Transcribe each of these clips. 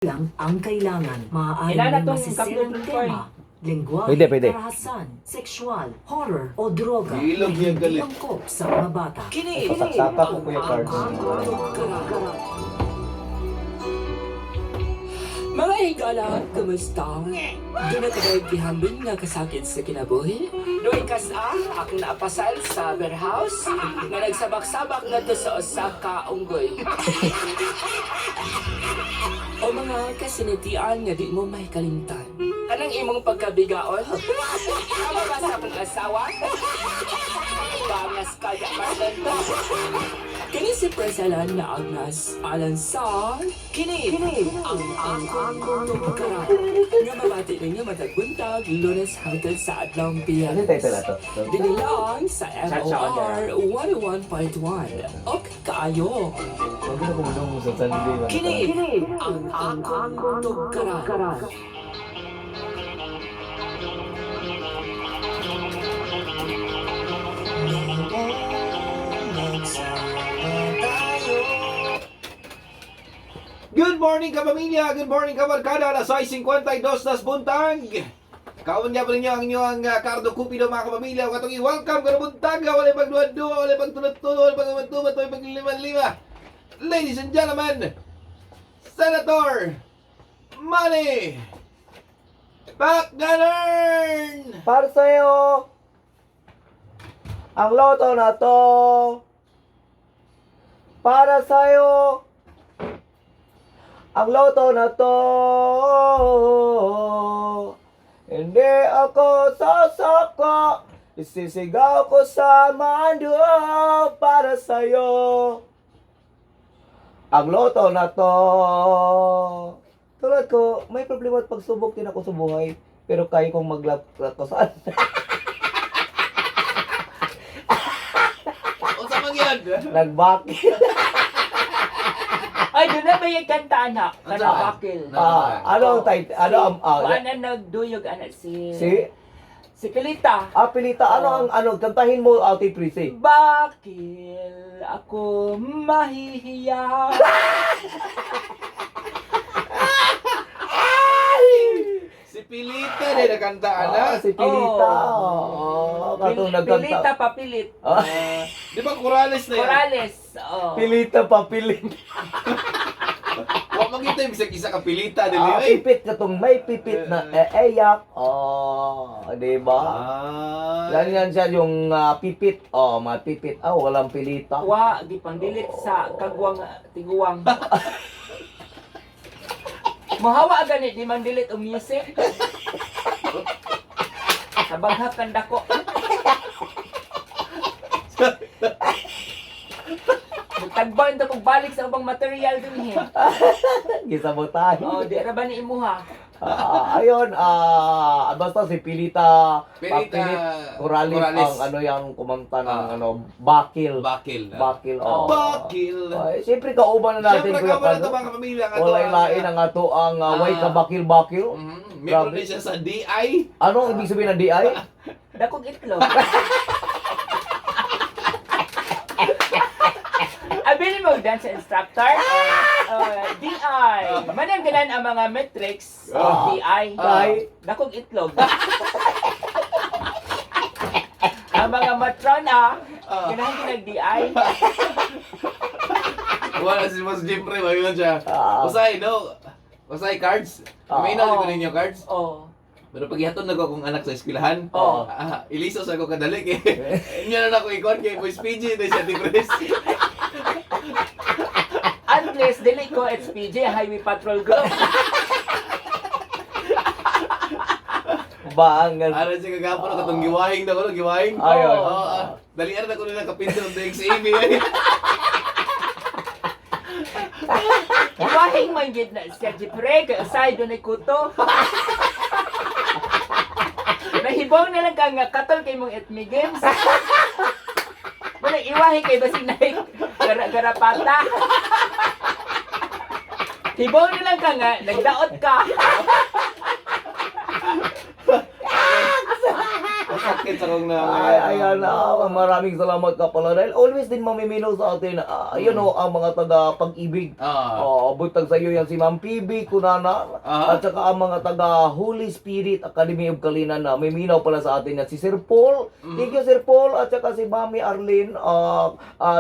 Lang ang kailangan. Maaaring Kailangan may tong masisirang computer tema, lengguwahe, Pwede, pwede. karahasan, sexual, horror o droga Ilog na niya hindi galit. angkop sa mga bata. Kini Pasaksaka ko, Kuya Cards. Mga higala, kumusta? Doon na kagay gihambin nga kasakit sa kinabuhi? Doy kas-a, akong naapasal sa warehouse nga nagsabak-sabak nga to sa Osaka, unggoy. O mga kasinatian nga di mo may kalimtan. Kanang imong pagkabigaon? Tama ba sa akong asawa? Bangas ka, Marlon. Kini si Presalan na Agnes alang sa Kini, ang akong tugkaran nga mabati ninyo matag buntag, Lunes hangtod sa adlong Ano yung Biyernes. title ato? Dini lang sa MOR 101.1. Ok kaayo. Huwag na kumulong sa Sunday. Kini ang akong tugkaran. Good morning, kapamilya! Good morning, kabarkada! Alas 6:52 nas buntag! Kaon nga pa ninyo ang inyong Cardo Cupido, mga kapamilya. Ug atong i-welcome karong buntag. Walay pagduwa-duwa, walay pagtulot-tulot, walay pagtumat-tumat, walay paglima-lima. Ladies and gentlemen, Senator Manny Pacganern! Para sa'yo, ang loto na to. Para sa'yo, ang loto na to. Hindi ako sasako, isisigaw ko sa mando para sa'yo. Ang loto na to. Tulad ko, may problema at pagsubok din ako sa buhay. Pero kaya kong maglakasan. Unsa man yan? Nagbakil. Ay, doon na ba yung kanta, anak? Ano? Kanabakil. Ah, ano ang title? Ano ang Kuan ang nagduyog, anak, si... si Si Pilita. Ah, Pilita, ano ang ano kantahin mo, Ate Prissy? Bakil ako mahihiya? Si Pilita din nakanta, anak. Ah, si Pilita. Oo. Oh, katong nagkanta. Pilita papilit. Ah. Di ba Corrales na yan? Corrales. Oh. Pilita papilit. Wa man kita yung bisag isa ka Pilita dili Ah, oy. pipit katong may pipit na eeyak. Oh, di ba? Ah. Yan yan siya yung pipit. Oh, mga pipit. Ah, walang pilita. Wa, gipangdilit sa kagwang tiguang. Mohawa gani di man delete og music. Sabanghap kan dako. Tagban ta kog balik sa ubang material dinhi. Gisabotahe. Oh, di ra ba ni imuha? Ah, ayun, basta si Pilita, Pilita Papilit Corrales, Corrales. ang ano yung kumanta ng Ah. ano, Bakil. Bakil. Bakil, oh. Bakil. Ay, siyempre kauban na natin, Siyempre Kuya ka na Carlo. ito, mga kapamilya. Ang ato Walay ang- lain ang ato ang way Ah. kabakil-bakil. May Grabe. din siya sa DI. Ano ang ibig sabihin ng DI? Dakog itlog. Abi mo dance instructor? DI. Manang ganan ang mga metrics Ah. DI. Ay. Dakog itlog. Ang mga matron ganahan kinag DI. Wala si Boss Jeffrey, mayon siya. Ah. Usay, no? Usay, cards. Ah. May ko ninyo cards. Oh. Pero pag ihatod na ko akong anak sa eskwelahan, Oo. iliso sa ako kadalik eh. Inya na ako ikon kay Boss PG na siya di Pres. Unless dili ko HPJ Highway Patrol Group. Baangan. Ano siya kagapon ako katong giwahing na ko, no? Giwahing. Ayun. Oo, dalian na ko nila kapinto ng DXAB. Eh. Wahing man gid na siya Jeffrey kay usay dunay kuto. Nahibong na lang ka nga katol kay mong etmi games. Wala iwahi kay basig na garapata. Hibong na lang ka nga nagdaot ka. Masakit. Sakit sa kong na. Ay, ayan, maraming salamat ka pala dahil always din mamimino sa atin. Ayun o, ang mga taga pag-ibig. Oh, butag sa iyo yan si Ma'am PB Kunana at saka ang mga taga Holy Spirit Academy of Kalinan na miminaw pala sa atin yan si Sir Paul. Thank you, Sir Paul, at saka si Mami Arlene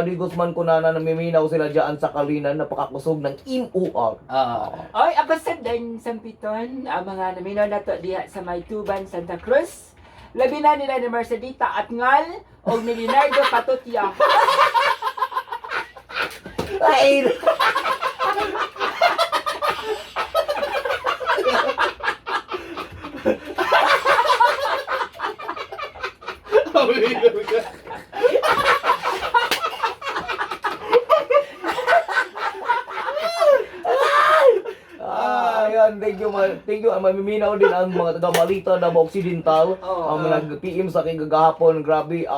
Di Guzman Kunana na miminaw sila diyan sa Kalinan, napakakusog ng MOR. Oy, ako sa din Sampiton, ang mga naminaw nato diha sa Maytuban, Santa Cruz. Labi na nila ni Mercedita at Ngal o ni Leonardo Patutia. Ay! Ayan, thank you, thank you. Mamiminaw din ang mga taga Malita na mga Occidental. Oo. Ang mga nag-PM sa akin gagahapon, grabe.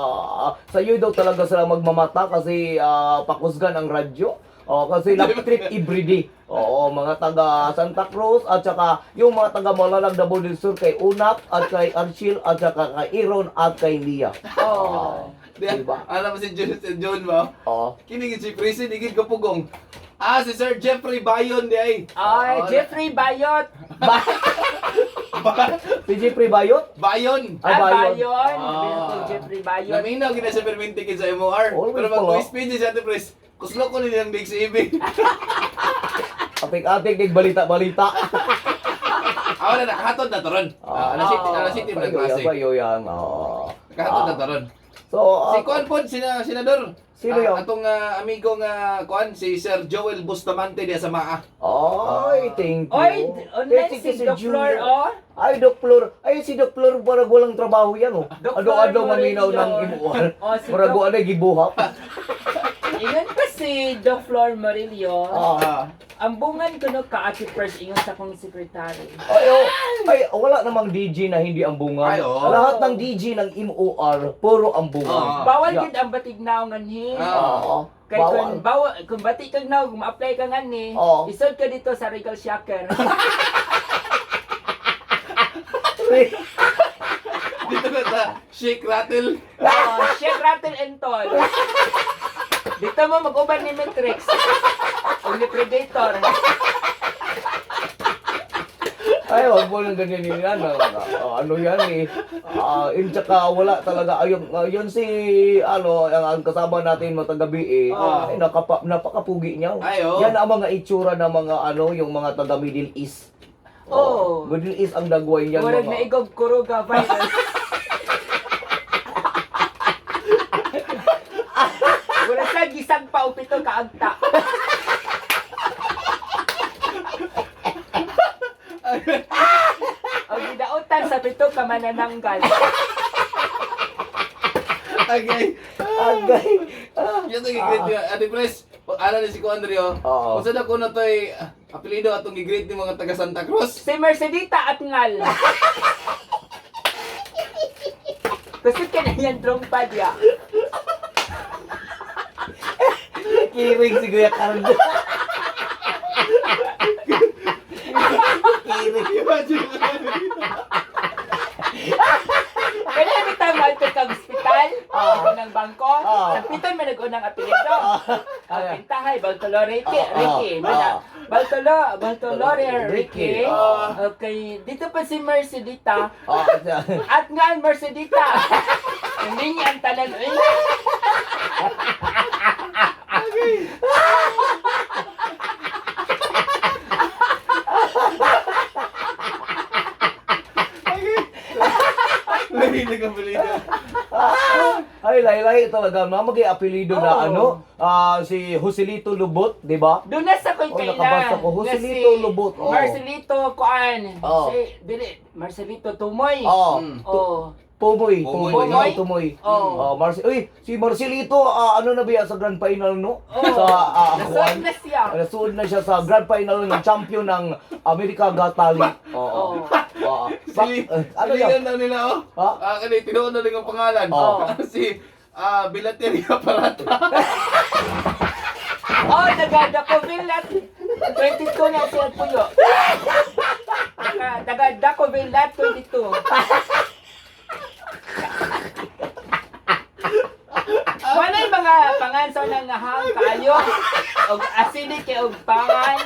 Sa iyo daw talaga sila magmamata kasi pakusgan ang radyo. Oh, kasi nag-trip everyday. Oo, mga taga Santa Cruz at saka yung mga taga Malalag Davao del Sur kay Unap at kay Archil at saka kay Aaron at kay Lia. Oh. Diba? Alam mo si John, si John ba? Oo. Kinig si Prison, igid ka pugong. Si Sir Jeffrey Bayon di ay. Ay, Jeffrey Bayot. Si Jeffrey Bayot? Bayon. Ay, Ah, Bayon. Bayon. Labi na Jeffrey Bayon. Naminaw gina sa perminti sa MOR. Always Pero pala. mag-voice page si Ate Pres. Kuslo ko nilang big si Ibi. Atik-atik, balita-balita. Wala na, nakahatod na toron. Alas 7, alas 7 na klase. Sayo yan. Oo. Nakahatod na toron. So, Si Kuan pod, sina, senador. Sino yun? Atong amigo nga Kuan, si Sir Joel Bustamante diya sa Maa. Ay, thank you. Oy, online Thank si you, Doc Flor, Junior. oh. Ay, Doc Flor. Ay, si Doc Flor, parang walang trabaho yan, oh. Doc Ado-ado Flor maminaw Murillo. ng imuan. Oh, si Murag Doc- wala gibuhap. Ingon pa si Doc Flor Murillo. Ang bungan ko no ka-Ate Pers ingon sa akong sekretary. Ay, oh. Ay, wala namang DJ na hindi ang bunga. Ay, oh. Lahat ng DJ ng MOR, puro ang bunga. Bawal Yeah. gid ang batig naong anhi. Oo. Kay Bawal. kung bawal kung batik kag naog, ma-apply ka ngani, Oo. isod ka dito sa Regal Shocker. Dito na sa Shake Rattle. Oh, Shake Rattle and Toll. Dito mo mag-uban ni Matrix. O ni Predator. Ay, wag mo nang ganyan yan. Ano yan eh. Yun tsaka wala talaga. Ayun, yun si, ano, ang kasama natin matagabi eh. Oo. Ay, napakapugi niya. Ay, oo. Yan ang mga itsura ng mga, ano, yung mga taga Middle East. Oo. Middle East ang dagway niyan. Murag mga. na igog kuruga virus. Wala sa gisag pa o pito kaagta. Ang gidautan sa pito ka manananggal. Okay. Agay. Yan ang i-greet niya. Ate Pres, ala ni si Kuan Rio. Oo. Kung saan ako na to'y apelido atong i-greet ni mga taga Santa Cruz. Si Mercedita at ngal. Kasi ka na yan trompa diya. Kiring si Kuya Cardo. Kiring. Imagine. Kaya bitaw mo ka ospital, unang bangko, sa piton man nag-unang apelyido. Ang pintahay, Bartolo Ricky, Ricky, mana, Bartolo, Bartolo Ricky. Ricky. Okay, dito pa si Mercedita. Ah, At nga ang Mercedita. Hindi niya ang tanan. Ay, Nahilig ang apelido. Ay, laylay talaga. Mamagay apelido na Oo. ano, si Joselito Lubot, di ba? Doon na sa ko'y Oh, kailan. nakabasa ko. Nga Joselito si Lubot, oo. Marcelito Kuan. Oo. Si, dili, Marcelito Tumoy. Oo. Oh. Pumoy, Pumoy. Pumoy, Pumoy? Tumoy. Oo. Oh, Uy, si Marcelito, ano na ba yan sa grand final, no? Oo. Sa Nasuod Juan. na siya. Nasuod na siya sa grand final ng champion ng America Got Talent. Oo. Oo. Oo. Sili, Ano yan? Siligan na nila, oh. Ha? Kani, tinuon na rin ang pangalan. Oo. Si Bilateria Parata. Oh, taga Dacovillat. 22 na siya puyo. Taga Dacovillat 22. nangahang kaayo. Og acidic kay og pangan.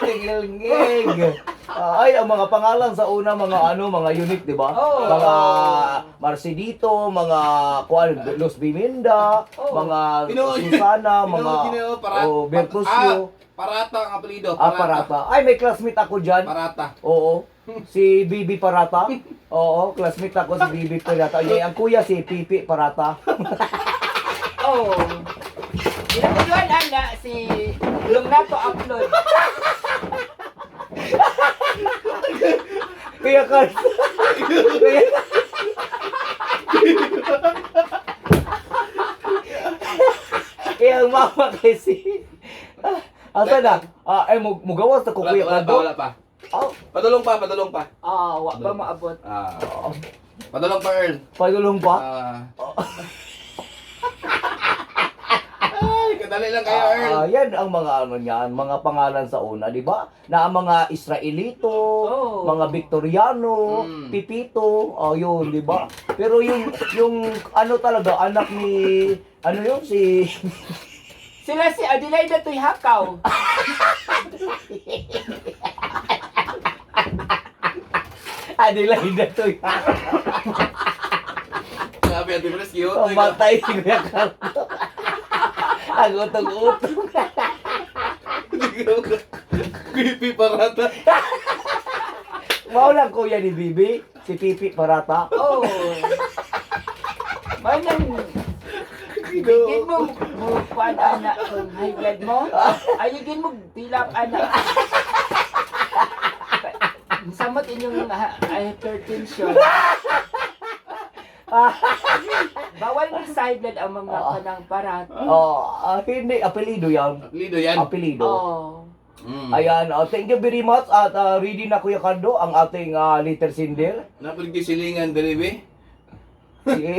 Ngig. Ay, ang mga pangalan sa una, mga ano, mga unique, di ba? Oo. Mga Marcidito, mga kuan, Los Biminda, Oo. mga Tinuod. Susana, mga Tinuod, tinuod, oh, Bertusio. Ah, Parata ang apelyido. Ah, Parata. Ay, may classmate ako dyan. Parata. Oo. Si Bibi Parata. Oo, classmate ako si Bibi Parata. Ay, ang kuya si Pipi Parata. Oh. Inakuduhan ana si Lungnato upload. Kuya Carl. Kuya. Kaya ang mama kasi. Ah, asa na? Ah, ay, mugawas na ko Wala, Kuya wala pa, Cardo. wala pa. Oh, Padulong pa, padulong pa. Ah, wa pa maabot. Ah. Padulong pa, Earl. padulong pa? Ah. Ay, kadali lang kayo, Earl. Ah, yan ang mga ano niyan, mga pangalan sa una, di ba? Na ang mga Israelito, Oh. mga Victoriano, Pipito, oh, yun, di ba? Pero yung ano talaga anak ni ano yun si Sila si Adelaida Tuy Hakaw. Adelaida to. Grabe, Ate Pres, cute. Pamatay si Kuya Carlo. Ang utong-utong. Creepy parata. Mao lang kuya ni Bibi, si Pipi Parata. Oh. Manang Bigin mo mo kuan ana kung high blood mo. Ayugin mo tilap ana. Samot inyong hypertension. Bawal mo sa high blood ang mga kanang parat. Oh, ah, hindi apelyido yan. Apelyido yan. Apelyido. Oh. Ayan, oh, thank you very much at ready na Kuya Cardo ang ating letter sender. Napaligi silingan, dali, Sige.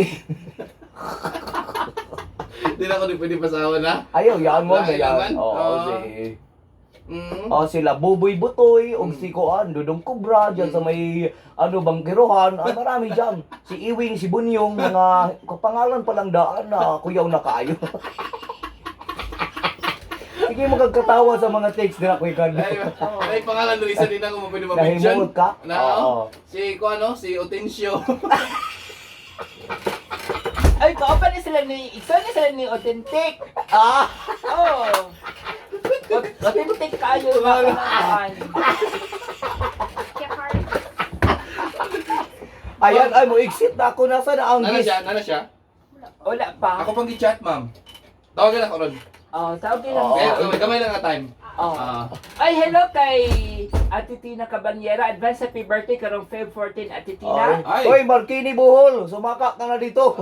Hindi na ako di pwede pasawa na. Ayaw, yan mo Wala, na yan. kailangan. Oo, Oo. si Oh, sila Buboy Butoy, og si Kuan, Dudong Kubra, diyan sa may ano bangkirohan, ah, marami diyan. Si Iwing, si Bunyong, mga kapangalan pa lang daan na kuyaw na kaayo. Sige magkatawa sa mga text nila Kuya Carlo. Ay, ay pangalan dali sa din ako pwede ma-mention. Nahimuot ka? Na, Oo. Si ko ano, si Otencio. Ay, kaupan ni sila ni isa ni sila ni authentic. Ah! Oh. Authentic kayo nga kanang Ayan, ay mo exit na ako nasa na ang Nana gis. siya, nana siya. Wala pa. Ako pang gi-chat, ma'am. Tawagan ako ron. Oh, tawag lang. Oo. Kaya gamay, gamay lang nga time. Oh. Ah. Ay, hello kay Ate Tina Cabanyera. Advance happy birthday karong Feb 14, Ate Tina. Ay. Oy, Martini Bohol, sumaka ka na dito.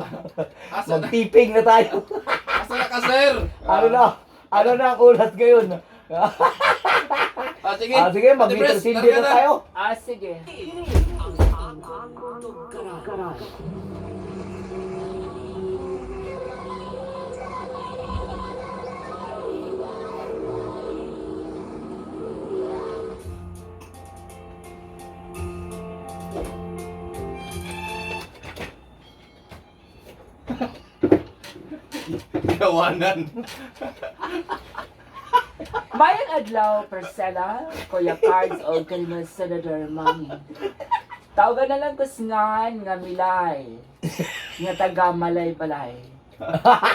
Asa na? Magtiping na tayo. Asa na ka, sir? Ano na? Ano na ang oras ngayon? Ah, sige. Ah, sige, Ate mag-meter Pres, sindi larga na tayo. Ah, sige. Ang akong tugkaran. Gawanan. Mayang adlaw, Persela, Kuya Cards, o kanino Senator Manny. Tawagan na lang ko ngan nga milay. Nga taga Malay Balay.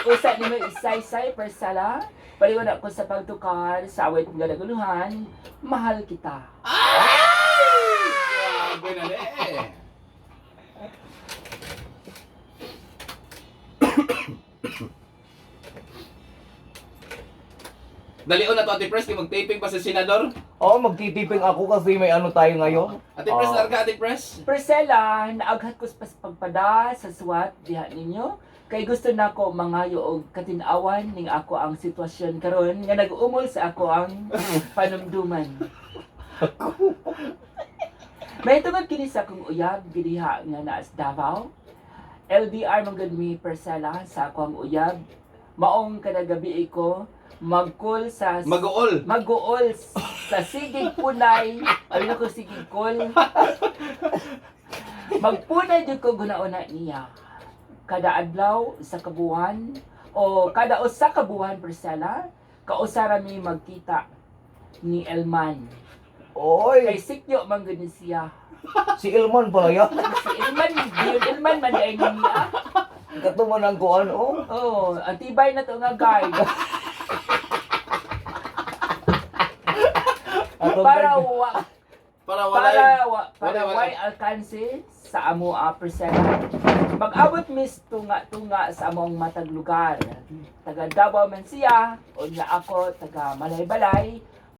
Usa ni mo isaysay, Persela. Paliwan ako sa pagtukar sa awit nga naguluhan. Mahal kita. Grabe na eh. Dalion na to, Ate Pres, kay mag-taping pa sa Senador. Oo, magtitiping ako kasi may ano tayo ngayon. Ate Pres, Oo. larga, Ate Pres. Priscilla, naaghat ko sa pagpada sa suwat diha ninyo. Kay gusto nako mangayo og katinawan ning ako ang sitwasyon karon nga nag-umol sa ako ang panumduman. May tungod kini sa akong uyab gidiha nga naa sa Davao. LDR man gud mi Priscilla sa ako ang uyab. Maong kada gabi ko magkul sa Mag-uol. Mag-uol sa sigig punay. Ano ko sigig kol? Magpunay jud ko gunauna niya. Kada adlaw sa kabuhan o kada usa ka buwan, Priscilla, kausa ra mi magkita ni Elman. Oy, Kay sikyo man gud ni siya. si Ilman pala yan. Si Elman, yun Elman man ay niya. Katuman ang kuan, oh. Oh, ang tibay na to nga guide. Atong Para wa Para wala. para wa, para Wala, wala. way alkanse sa amo a Priscilla. Mag-abot mis tunga-tunga sa among matag lugar. Taga Davao man siya, unya ako taga Malaybalay.